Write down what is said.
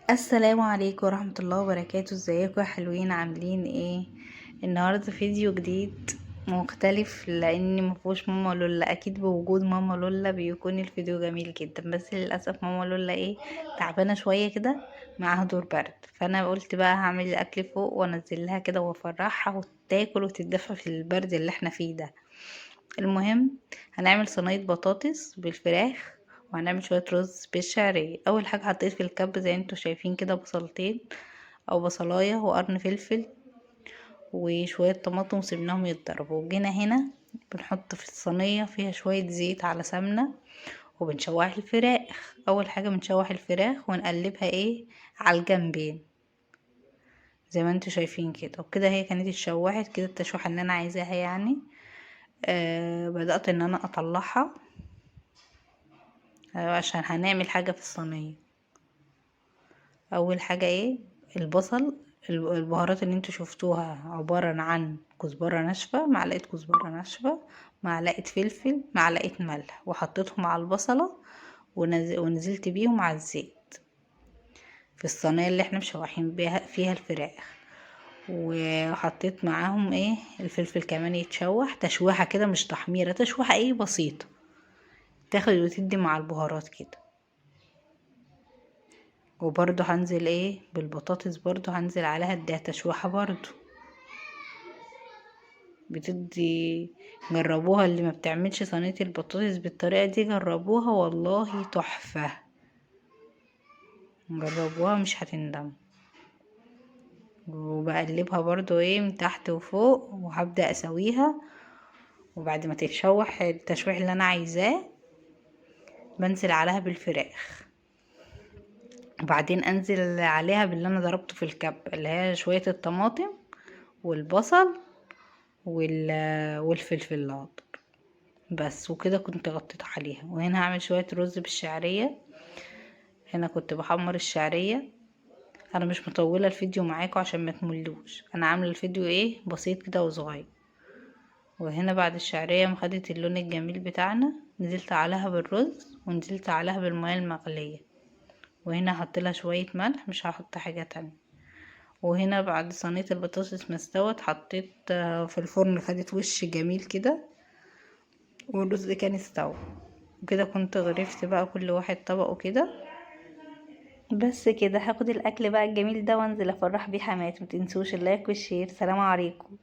السلام عليكم ورحمة الله وبركاته. ازيكم يا حلوين؟ عاملين ايه؟ النهاردة فيديو جديد مختلف لان مفهوش ماما لولا. اكيد بوجود ماما لولا بيكون الفيديو جميل جدا، بس للاسف ماما لولا ايه تعبانة شوية كده، معاها دور برد، فانا قلت بقى هعمل الاكل فوق وانزل لها كده وافرحها وتاكل وتتدفى في البرد اللي احنا فيه ده. المهم هنعمل صينية بطاطس بالفراخ وهنعمل شوية رز بالشعرية. اول حاجة حطيت في الكب زي انتوا شايفين كده بصلتين او بصلاية وقرن فلفل وشوية طماطم وسيبناهم يتضربوا. وجينا هنا بنحط في الصينية فيها شوية زيت على سمنة وبنشوح الفراخ. اول حاجة بنشوح الفراخ ونقلبها ايه على الجنبين زي ما انتوا شايفين كده. وكده هي كانت اتشوحت كده التشويحة اللي انا عايزاها يعني. بدأت ان انا اطلعها عشان هنعمل حاجة في الصينية. اول حاجة ايه البصل، البهارات اللي انتوا شفتوها عبارة عن كزبرة ناشفة، معلقة كزبرة ناشفة، معلقة فلفل، معلقة ملح، وحطيتهم على البصلة ونزلت بيهم على الزيت في الصينية اللي احنا مشوحين بيها فيها الفراخ. وحطيت معاهم ايه الفلفل كمان يتشوح تشويحة كده، مش تحميرة، تشويحة ايه بسيطة تاخد وتدي مع البهارات كده. وبرضو هنزل ايه بالبطاطس، برضو هنزل عليها اديها تشويحة برضو بتدي. جربوها اللي ما بتعملش صينية البطاطس بالطريقة دي، جربوها والله تحفة، جربوها مش هتندم. وبقلبها برضو ايه من تحت وفوق وهبدأ اسويها. وبعد ما تتشوح التشويح اللي انا عايزاه بنزل عليها بالفراخ، وبعدين انزل عليها باللي انا ضربته في الكب اللي هي شوية الطماطم والبصل والفلفل الاخضر بس. وكده كنت غطيت عليها. وهنا هعمل شوية رز بالشعرية. هنا كنت بحمر الشعرية. انا مش مطولة الفيديو معاكم عشان ما تملوش، انا عاملة الفيديو ايه بسيط كده وصغير. وهنا بعد الشعرية ما خدت اللون الجميل بتاعنا نزلت عليها بالرز ونزلت عليها بالمية المغلية. وهنا هحط لها شوية ملح، مش هحط حاجة تانية. وهنا بعد صينية البطاطس ما استوت حطيت في الفرن، خدت وش جميل كده والرز كان استوى. وكده كنت غرفت بقى كل واحد طبقه كده بس كده. هاخد الاكل بقى الجميل ده وانزل افرح بيه حماتي. متنسوش ال like وال share. سلام عليكم.